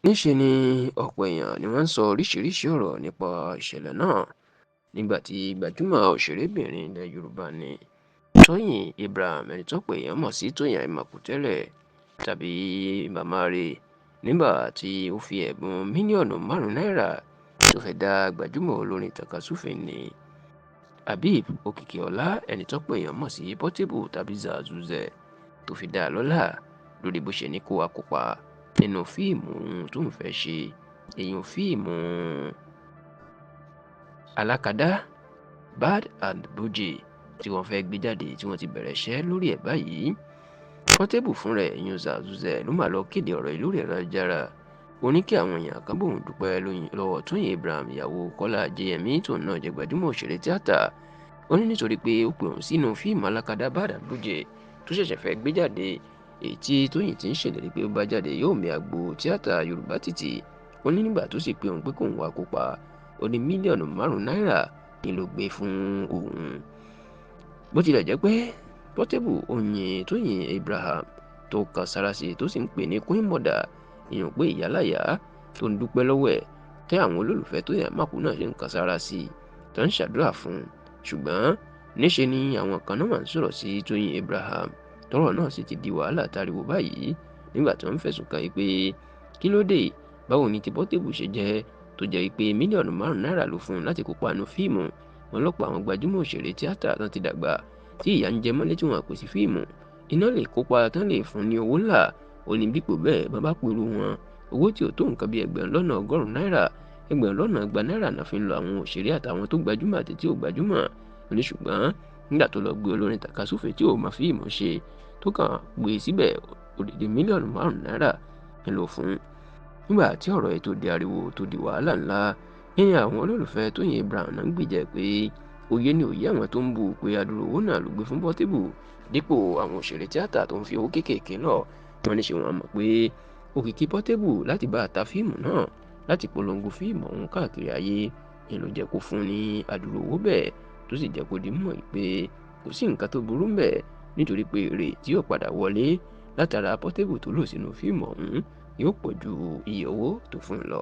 Níṣe ni ọ̀pọ̀ èèyàn ni wọ́n ń sọ oríṣiríṣiì ọ̀rọ̀ nípa ìṣẹ̀lẹ̀ náà nígbà tí gbajúmọ̀ òṣèrébìnrin ilẹ̀ Yorùbá nni Tóyìn Abraham, ẹni tọ́pọ̀ èèyàn mọ̀ sí Tóyìn Aimakhu tẹ́lẹ̀ tàbí Màmá Ire, nígbà tí ó fi ẹ̀bùn mílíọ̀nù 5 náírà tó fẹ́ dá gbajúmọ̀ olórin tàkasúfèé nni Habeeb Okikiola, ẹni tọ́pọ̀ èèyàn mọ̀ sí Portable tàbí Zazuzẹ, tó fi dá a lọ́lá lórí bó ṣe ní kó wá kópa nínú fíìmù òun tóun fẹ́ ṣe, èyún fíìmù Alákadá, Bad and Boujee, tí wọ́n fẹ́ gbé jáde tí wọ́n ti bẹ̀rẹ̀ iṣẹ́ lórí ẹ̀ báyìí. Portable fúnra ẹ̀, ìyún Zazuzẹ, ló mà lọ kéde ọ̀rọ̀ yìí lórí ẹ̀rọ ayélujára. Ó ní kí àwọn èèyàn kan bóun dúpẹ́ lọ́wọ́ Tóyìn Abraham, ìyàwó Kọ́lá Ajéyẹmí, tóun náà jẹ́ gbajúmọ̀ òṣèré tíátà. Ó ní nítorí pé ó pe òun sínú fíìmù Alákadá, Bad and Boujee tó ṣẹ̀ṣẹ̀ fẹ́ gbé jáde, èyí tí Tóyìn ti ń ṣèlérí pé ó bá jáde yóò mi àgbo tíátà Yorùbá tìtì. Ó ní nígbà tó sì pe òun pé kóun wá kópa, ó ní mílíọ̀nù 5 náírà ni ló gbé fún òun. Bó tilẹ̀ jẹ́ pé Portable ó yin Tóyìn Abraham tó kan sára sí, tó sì ń pè ní Queen Mother, ìyẹn pé ìyáláyà tó ń dúpẹ́ lọ́wọ́ ẹ̀, tẹ́ àwọn olólùfẹ́ Tóyìn Aimakhu náà ṣe ń kan sára sí tó ń ṣàdúrà fún un, ṣùgbọ́n níṣe ni àwọn kan náà máa ń sọ̀rọ̀ sí Tóyìn Abraham, tọ́rọ̀ náà sì ti di wàhálà táriwo báyìí nígbà tí wọ́n ń fẹ̀sùn kàn pé kí ló dé, báwo ni ti Portable ṣe jẹ́ tó jẹ́ pé mílíọ̀nù 5 náírà ló fún un láti kópa nínú fíìmù wọn. Lọ́pọ̀ àwọn gbajúmọ̀ òṣèré tíátà tán ti dàgbà tí ìyà ń jẹ mọ́lé tí wọ́n pèsè fíìmù iná lè kópa tán lè fún ní owó ńlá. Ó ní dípò bẹ́ẹ̀, bàbá pẹ̀lú wọn owó tí ò tó nǹkan bíi 100,000 náírà, 200,000 náírà náà fi ń lọ àwọn òṣèré àtàwọn tó gbajúmọ̀ àti tí ò gbajúmọ̀. Ó ní ṣùgbọ́n nígbà tó lọ gbé olórin tàkasúfèé tí ò mọ fíìmù ṣe tó kàn gbé síbẹ̀, odidi mílíọ̀nù 5 náírà ń lò fún. Nígbà tí ọ̀rọ̀ yìí tó di ariwo tó di wàhálà ńlá ní àwọn olólùfẹ́ Tóyìn Abraham náà ń gbìjẹ́ pé òye ni òye àwọn tó ń bú pé adúrú owó náà ló gbé fún Portable dípò àwọn òṣèré tíátà tó ń fi owó kéékèèké lọ. Wọ́n ní ṣe wọ́n mọ̀ pé òkìkí Portable láti bá a ta fíìmù náà, láti polongo fíìmù ọ̀hún káàkiri ayé ni ló jẹ́ kó fún ní adúrú owó bẹ́ẹ̀, tó sì jẹ́ kó di mọ̀ pé kò sí nǹkan tó burú ńbẹ̀ nítorí pé èrè tí yóò padà wọlé látara Portable tó lò sínú fíìmù ọ̀hún yóò pọ̀ ju iye owó tó fún un lọ.